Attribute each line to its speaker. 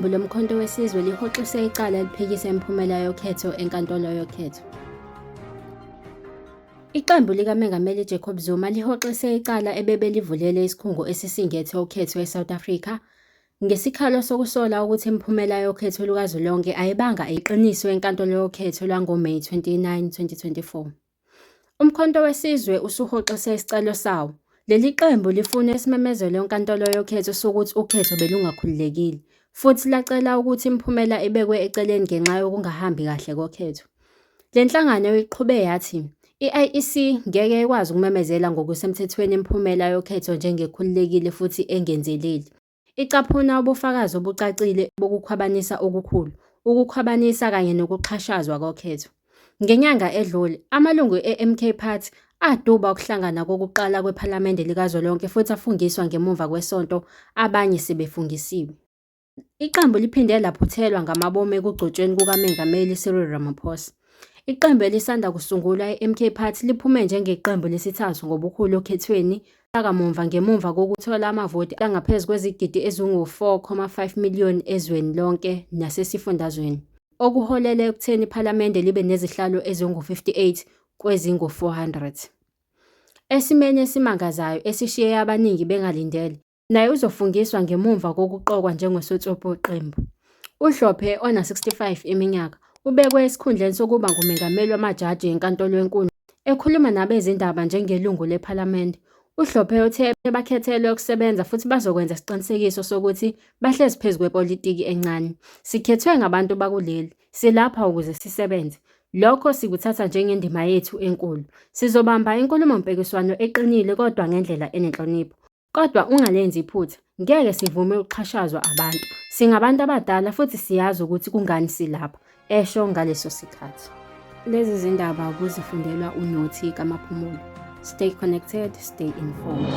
Speaker 1: Iqembu loMkhonto weSizwe lihoxise icala eliphikisa imiphumela yokhetho eNkantolo yoKhetho. Iqembu likaMengameli Jacob Zuma lihoxise icala ebebelivulele isikhungo esisingethe ukhetho eSouth Africa ngesikhalo sokusola ukuthi imiphumela yokhetho lukazwelonke ayibanga iqiniso eNkantolo yoKhetho lwangoMeyi 29, 2024. Umkhonto weSizwe usuhoxise isicelo sawo. Leli qembu lifune isimemezelo eNkantolo yoKhetho sokuthi ukhetho belungakhululekile futhi lacela ukuthi imiphumela ibekwe eceleni ngenxa yokungahambi kahle kokhetho. Le nhlangano iqhube yathi i-IEC ngeke ikwazi ukumemezela ngokusemthethweni imiphumela yokhetho njengekhululekile futhi engenzeleli. Icaphuna ubufakazi obucacile bokukhwabanisa okukhulu, ukukhwabanisa kanye nokuxhashazwa kokhetho. Ngenyanga edlule, amalungu e-MK Party aduba ukuhlangana kokuqala kwePhalamende likazwelonke futhi afungiswa ngemuva kwesonto abanye sebefungisiwe. Iqembu liphinde laphuthelwa ngamabomu ekugcotshweni kukaMengameli Cyril Ramaphosa. Iqembu elisanda kusungulwa i-MK Party liphume njengeqembu lesithathu ngobukhulu okhethweni lakamuva ngemuva kokuthola amavoti angaphezu kwezigidi ezingu-4.5 million ezweni lonke nasesifundazweni, okuholele ekutheni iPhalamende libe nezihlalo ezingu-58 kwezingu-400. Esimeni esimangazayo esishiye abaningi bengalindele, Naye uzofungiswa ngemuva kokuqokwa njengosotswebhu weqembu. UHlophe, ona-65 eminyaka, ubekwe esikhundleni sokuba ngumengameli wamajaji eNkantolo eNkulu. Ekhuluma nabezindaba njengelungu lePhalamende, uHlophe uthe bakhethelwe ukusebenza futhi bazokwenza isiqinisekiso sokuthi bahlezi phezu kwepolitiki encane. Sikhethwe ngabantu bakuleli. Silapha ukuze sisebenze. Lokho sikuthatha njengendima yethu enkulu. Sizobamba inkulumompikiswano eqinile kodwa ngendlela enenhlonipho. Kodwa ungalenzi iphutha, ngeke sivume ukuxhashazwa abantu. Singabantu abadala futhi siyazi ukuthi kungani silapha, esho ngaleso sikhathi. Lezi zindaba ubuzifundelwa uNothi kaMaphumulo. Stay connected, stay informed.